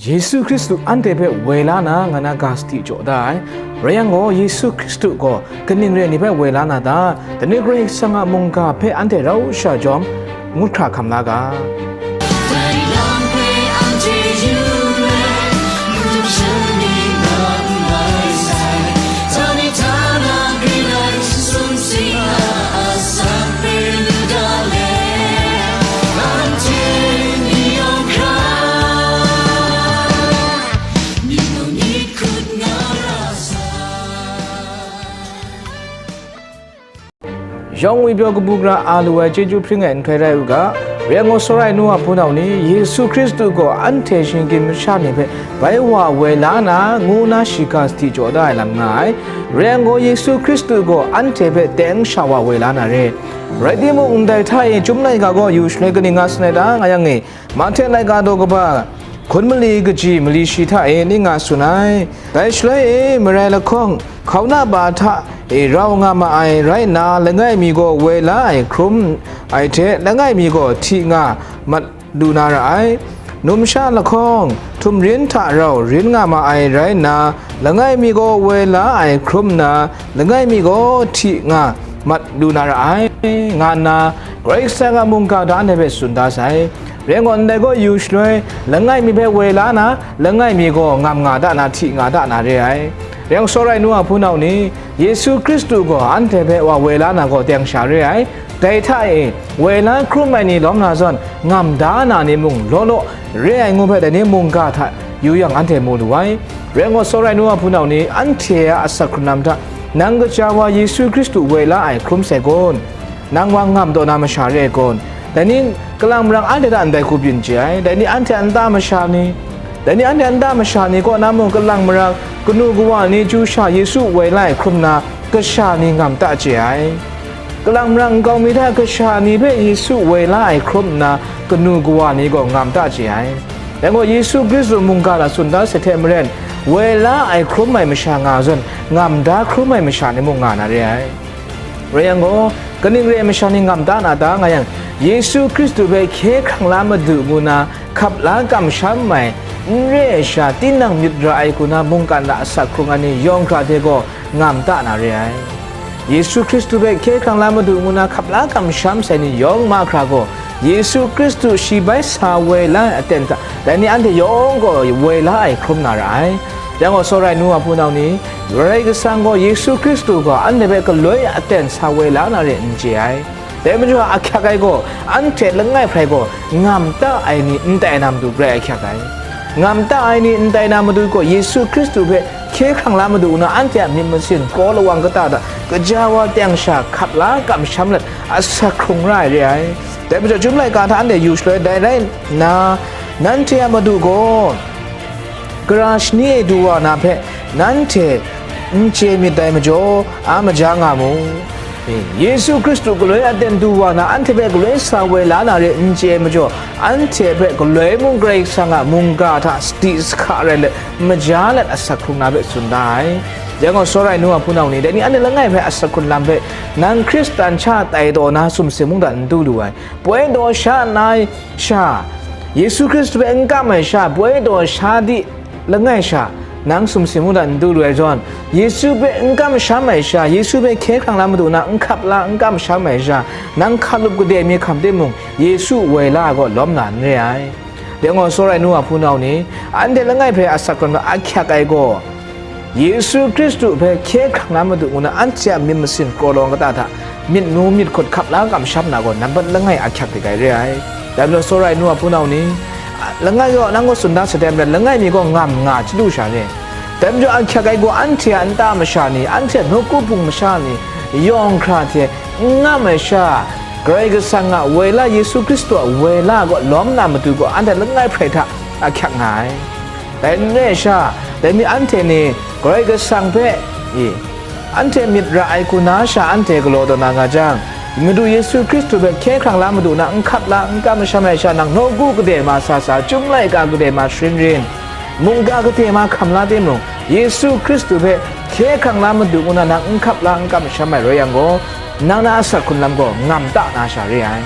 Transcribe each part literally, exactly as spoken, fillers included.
Yesu Hkristu anhte hpe woi la na, nga na ga sadi jaw da ai. Rai yang gaw, Yesu Hkristu gaw kaning re ai ni hpe woi la na ta? Dai ni Karai Kasang a mungga hpe anhte rau sha jawm, ngut hkra hkam la ga. Yawng ngwipyaw kabu gara a lu ai chyeju hpring ai n hkrai rai u ga. Rai yang gaw, tsawra ai nu a hpunau ni, Yesu Hkristu gaw anhte shinggyim masha ni hpe bai wa woi la na, ngu na shiga sadi jaw da ai lam nga ai. Rai yang gaw, Yesu Hkristu gaw anhte hpe teng sha wa woi la na re. Rai timung, ndai hta e Chyum laika gaw yu shaloi kaning nga tsun ai ta, nga yang e, Mahte laika daw kaba, hkun mali kaji mali shi hta e ning nga tsun ai. Dai shaloi e, marai lahkawng hkauna ba hta e rau nga ma ai rai nna, langai mi gaw woi la ai hkrum ai hte, langai mi gaw hti nga mat lu na ra ai. Numsha lahkawng htumrin hta rau rin nga ma ai rai nna, langai mi gaw woi la ai hkrum nna, langai mi gaw hti nga mat lu na ra ai, nga nna Karai Kasang a mungga hta anhte hpe tsun da sai. Rai yang gaw, ndai gaw yu shaloi, langai mi hpe woi la na, langai mi gaw ngam nga da na, hti nga da na re ai. Rai yang, tsawra ai nu a hpunau ni, Yesu Hkristu gaw anhte hpe wa woi la na gaw teng sha re ai. Dai hta e, woi la hkrum ai ni lawm na zawn, ngam da na ni mung law law re ai ngu hpe, dai ni mungga hta yu yang anhte mu lu ai. Rai yang gaw, tsawra ai nu a hpunau ni, anhte a asak hkrun lam hta, nang kaja wa Yesu Hkristu woi la ai hkrum sai kun? Nang wa ngam taw na masha re ai kun? Dai ni kalang marang anhte hta ndai hku byin chye ai. Dai ni anhte a nta masha ni, dai ni anhte a nta masha ni kaw na mung, kalang marang kanu kawa ni chyu sha Yesu woi la ai hkrum na, kasha ni ngam ta chye ai. Kalang marang nkau mi hta kasha ni hpe Yesu woi la ai hkrum nna, kanu kawa ni gaw ngam ta chye ai. Dai gaw, Yesu Hkristu mungga hta tsun da sai hte maren, woi la ai hkrum ai masha nga zawn, ngam da hkrum ai masha ni mung nga na re ai. Rai yang gaw, kaning re ai masha ni ngam da na ta, nga yang, Yesu Hkristu hpe hkye hkrang la Madu ngu na hkap la kamsham ai, n re ai sha, tinang myit ra ai hku na mungkan hta asak hkrung ai ni yawng hkra hte gaw ngam ta na re ai. Yesu Hkristu hpe hkye hkrang la Madu ngu na hkap la kamsham sai ni yawng mahkra gaw, Yesu Hkristu shi bai sa woi la ai aten hta, dai ni anhte yawng gaw woi la ai hkrum na ra ai. Yang gaw, tsawra ai nu a hpunau ni, Karai Kasang gaw Yesu Hkristu gaw anhte hpe galoi aten sa woi la na re n chye ai. Dai majaw, ahkyak ai gaw, anhte langai hprai gaw, ngam ta ai ni n tai na matu grai ahkyak ai. Ngam ta ai ni n tai na matu gaw, Yesu Hkristu hpe hkye hkrang la Madu nna, anhte a myit masin kraw lawang kata hta gaja wa teng sha hkap la kamsham let, asak hkrung ra ai re ai. Dai majaw, Chyum laika hta anhte yu shaloi, dai rai nna, nanhte a Madu gaw, gara shani e du wa na hpe nanhte n chye myit dai majaw, a maja nga mu. Yesu Hkristu galoi aten du wa na, anhte hpe galoi sa woi la na re n chye ai majaw, anhte hpe galoi mung Karai Kasang a mungga hta sadi sahka rai let, maja let asak hkrung na hpe tsun da ai. Yang gaw, tsawra ai nu a hpunau ni, dai ni anhte langai hpe asak hkrun lam hpe, nang Hkristan sha tai taw na sumsing mungdan n du lu ai, poi taw sha nna sha, Yesu Hkristu hpe n kam ai sha, poi taw sha di langai sha, nang sumsing mungdan n du lu ai zawn, Yesu hpe n kamsham ai sha, Yesu hpe hkye hkrang la Madu nna n hkap la n kamsham ai sha, nang hkalup kade mi hkam timung, Yesu woi la ai gaw lawm na n re ai. Dai gaw, tsawra ai nu a hpunau ni, anhte langai hpe asak hkrun ahkyak ai gaw, Yesu Hkristu hpe hkye hkrang la Madu ngu na anhte a myit masin kraw lawang kata hta myit nu myit hkut hkap la kamsham na gaw, nambat langai ahkyak dik ai re ai. Dai majaw, tsawra ai nu a hpunau ni, langai gaw nang gaw tsun da saden ai, langai mi gaw ngam nga chyalu sha re. Dai majaw, ahkyak ai gaw anhte a nta masha ni, anhte a nawku hpung masha ni, yawng hkra hte n ngam ai sha, Karai Kasang a woi la, Yesu Hkristu a woi la gaw lawm na matu gaw, anhte langai hprai hta ahkyak nga ai. Dai n re ai sha, dai mi anhte ni Karai Kasang hpe, i, anhte myit ra ai hku na sha anhte galaw taw na nga jang, Madu Yesu Hkristu hpe hkye hkrang la Madu nna n hkap la n kamsham ai sha, nang nawku kade ma sa sa, Chyum laika kade ma sharin rin, mungga kade ma hkam la timung, Yesu Hkristu hpe hkye hkrang la Madu ngu na nang n hkap la n kamsham ai rai yang gaw, nang na asak hkrun lam gaw ngam ta na sha re ai.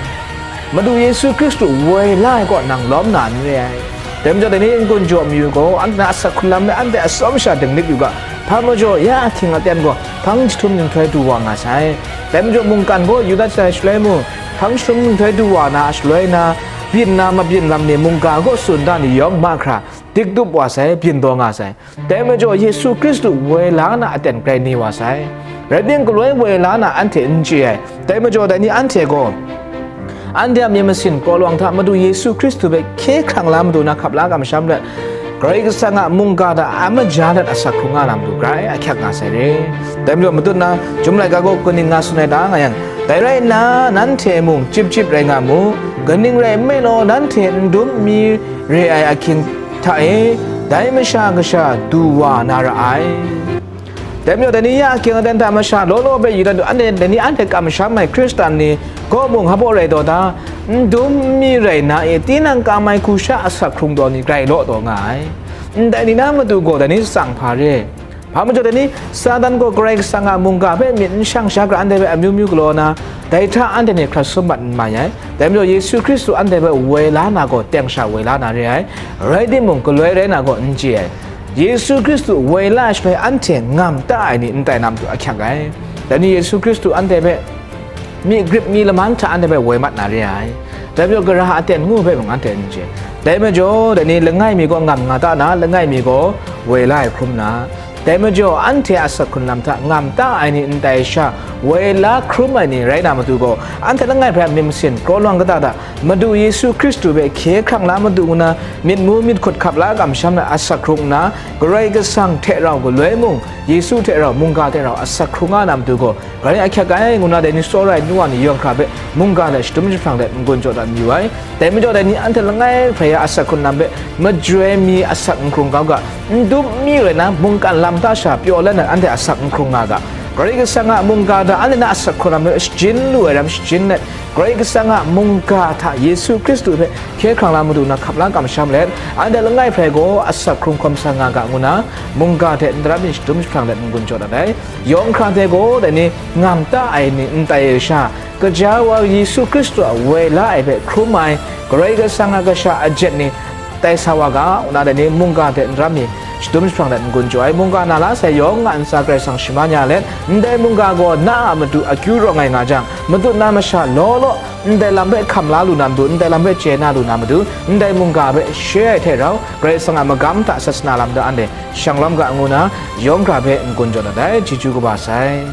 Madu Yesu Hkristu woi la ai kaw nang lawm na n re ai. Dai majaw, dai ni n-gun jaw mayu gaw, anhte a asak hkrun lam le anhte a tsawm sha dinglik yu ga, hpa majaw, ya ahkying aten gaw hpang jahtum nhtoi du wa nga sai. Dai majaw, mungkan gaw yu dat sai shaloi mung, hpang jahtum nhtoi du wa na a shaloi na, byin na mabyin lam ni mungga kaw tsun da ni yawng mahkra, dik dup wa sai, byin taw nga sai. Dai majaw, Yesu Hkristu woi la na aten grai ni wa sai. Rai timung, galoi woi la na anhte n chye ai. Dai majaw, dai ni anhte gaw, anhte a myit masin kawlawng hta Madu Yesu Hkristu hpe hkye hkrang la madu na hkap la kamsham let, Karai Kasang a mungga hta a maja let asak hkrung nga na matu grai ahkyak nga sai re. Dai majaw, matut na, Chyum laika gaw kaning nga tsun ai ta nga yang, dai rai nna, nanhte mung chyip chyip rai nga mu, kaning rai nme law, nanhte n dum n mi re ai ahkying hta e, dai Masha Kasha du wa na ra ai. Dai majaw, dai ni ya ahkying aten hta masha law law hpe yu dat du, anhte, dai ni anhte kamsham ai Hkristan ni kaw mung hpa rai taw ta, n dum n mi rai na e, tinang kam ai hku sha asak hkrung taw ni grai law taw nga ai. Ndai ni na matu gaw dai ni tsang hpa re. Hpa majaw, dai ni Satan gaw Karai Kasang a mungga hpe myit n shang sha hkra anhte hpe amyu myu galaw na, dai hta anhte ni hkrat sum mat n mai ai. Dai majaw, Yesu Hkristu anhte hpe woi la na gaw teng sha woi la na re ai. Rai timung, galoi rai na gaw n chye ai. Yesu Hkristu woi la ai shaloi anhte ngam ta ai ni n tai na matu ahkyak ai. Dai ni Yesu Hkristu anhte hpe myi grip myi laman hta anhte hpe woi mat na re ai. Dai majaw, gara aten ngu hpe mung anhte n chye. Dai majaw, dai ni langai mi gaw ngam nga ta na, langai mi gaw woi la ai hkrum na. Dai majaw, anhte a asak hkrun lam hta ngam ta ai ni n tai sha, woi la hkrum ai ni rai na matu gaw, anhte langai hpe a myit masin kawlawng kata hta Madu Yesu Hkristu hpe hkye hkrang la madu ngu na, myit mu myit hkut hkap la kamsham na asak hkrung nna, Karai Kasang hte rau galoi mung, Yesu hte rau, mungga hte rau asak hkrung nga na matu gaw, grai ahkyak ai, ngu na dai ni tsawra ai nu wa ni yawng hkra hpe mungga let shadum jahprang let n-gun jaw dat mayu ai. Dai majaw, dai ni anhte langai hkrai a asak hkrun lam hpe majoi mi asak n hkrung kau ga, n dum n mi rai na, mungkan lam hta sha pyaw let na anhte asak n hkrung nga ga. Karai Kasang a mungga hta anhte na asak hkrun lam hpe shajin lu ai ram shajin let, Karai Kasang a mungga hta Yesu Hkristu hpe hkye hkrang la madu na hkap la kamsham let, anhte langai hkrai gaw asak hkrung hkawm sa nga ga, ngu na mungga hte n daram ni shadum jahprang let n-gun jaw dat ai. Yawng hkra hte gaw dai ni ngam ta ai ni n tai ai sha, gaja wa Yesu Hkristu a woi la ai hpe hkrum ai Karai Kasang a kasha ajet ni tai sa wa ga, ngu na dai ni mungga hte n daram ni shadum jahprang let n-gun jaw ai. Mungga na la sai yawng a ntsa Karai Kasang shaman ya let, ndai mungga gaw na a matu akyu rawng ai nga jang, matut na masha law law, ndai lam hpe hkam la lu na matu, ndai lam hpe chye na lu na matu, ndai mungga hpe share ai hte rau, Karai Kasang a magam hta sasana lam hta anhte shang lawm ga, ngu na yawng hkra hpe n-gun jaw dat ai. Chyeju kaba sai.